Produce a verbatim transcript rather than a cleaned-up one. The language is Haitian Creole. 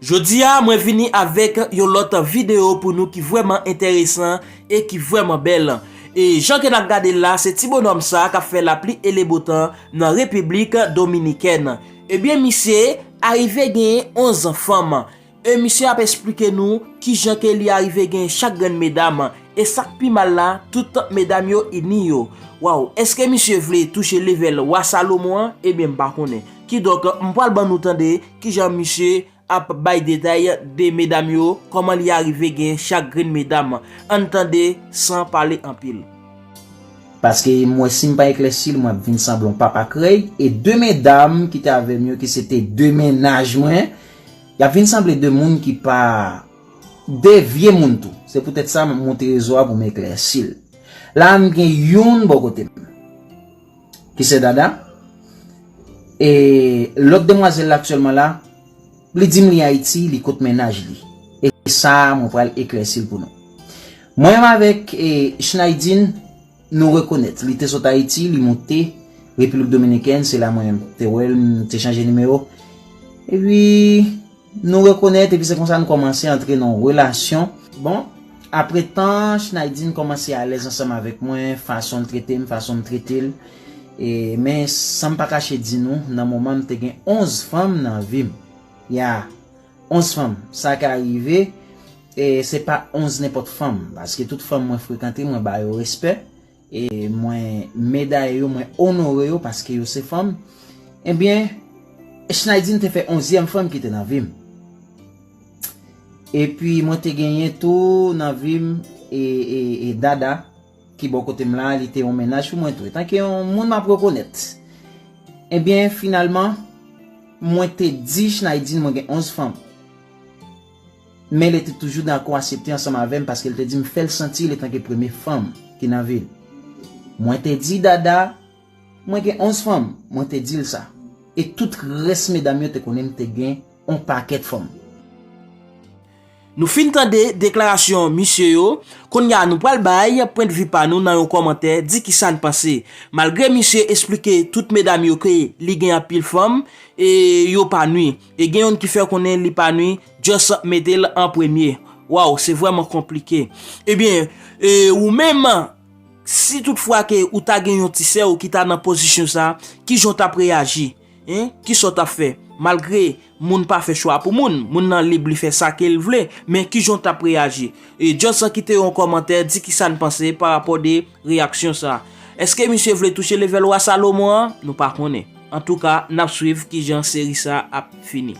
Jodi a, mwen vini avèk yon lòt videyo pou nou ki vrèman enteresan e ki vrèman bèl. E jan ke n ap gade l la, se ti bonòm sa k ap fè lapli e lebotan nan Repiblik Dominikèn. Ebyen, misye arive gen onz fanm. E misye ap esplike nou kijan ke li arive gen chak grenn medam. E sa k pi mal la, tout medam yo ini yo. Waw, èske misye vle touche level wa Salomon an? Ebyen, m pa konnen. Kidonk, m pral ban nou tande kijan misye ap bay detay de medam yo, kòman li arive gen chak grenn medam. Ann tande san pale anpil. Paske m wè si m pa eklèsi l, mwen ap vin sanble yon papa krèy. E de medam ki te avè m yo, ki se te de mennaj mwen, y ap vin sanble de moun ki pa de vye moun tou. Se poutèt sa m ap monte rezo a pou m eklèsi l. La a m gen youn bò kote m, ki se Dada. E lòt demwazèl la aktyèlman la, li di m li Ayiti, li kot mennaj li. E sa a, mwen pral eklèsi l pou nou. Mwen menm avèk e, Schneidine, nou rekonèt. Li te sot Ayiti, li moute Repiblik Dominikèn, se la mwen te wè l, m te chanje nimewo. Epi, nou rekonèt, epi se konsa nou kòmanse antre nan yon relasyon. Bon, apre tan, Schneidine kòmanse alèz ansanm avèk mwen, fason l trete m, fason m trete l. E, men, san m pa kache di nou, nan moman m te gen onz fanm nan vi m. Ya, onz fanm. Sa ka rive, e se pa onz nenpòt fanm, paske tout fanm mwen frekante, mwen ba yo respè, e mwen medaye yo, mwen onore yo paske yo se fanm. Ebyen, Schneidine te fè onzyèm fanm ki te nan vi m. Epi mwen te genyen tou nan vi m e, e, e Dada, ki bò kote m la, li te yon mennaj pou mwen tou. Etanke yon moun m ap rekonèt. Ebyen, finalman, mwen te di Schneidine mwen gen onz fanm. Men li te toujou dakò aksepte ansanm avè m paske l te di m fè l santi l etanke premye fanm ki nan vi l. Mwen te di Dada, mwen gen onz fanm, mwen te di l sa. E tout rès medam yo te konnen m te gen on pakèt fanm. Nou fin tande deklarasyon misye yo, kounye a nou pral bay pwendvi pa nou nan yon kòmantè, di kisa n panse. Malgre misye esplike tout medam yo ke li gen anpil fanm, e yo pa nwi. E gen youn ki fè konnen li pa nwi, just mete l an premye. Waw, se vrèman konplike. Ebyen, e ou menm, si toutfwa ke ou ta gen yon ti sè w ki ta nan pozisyon sa, kijan w t ap reyaji? Hein? Kisa w t ap fè? Malgre moun pa fè chwa pou moun, moun nan lib li fè sa ke l vle, men kijan w t ap reyaji? E just kite yon kòmantè, di kisa n panse pa rapò de reyaksyon sa. Èske misye vle touche level wa Salomon an? Nou pa konnen. Antouka, n ap swiv kijan seri sa ap fini.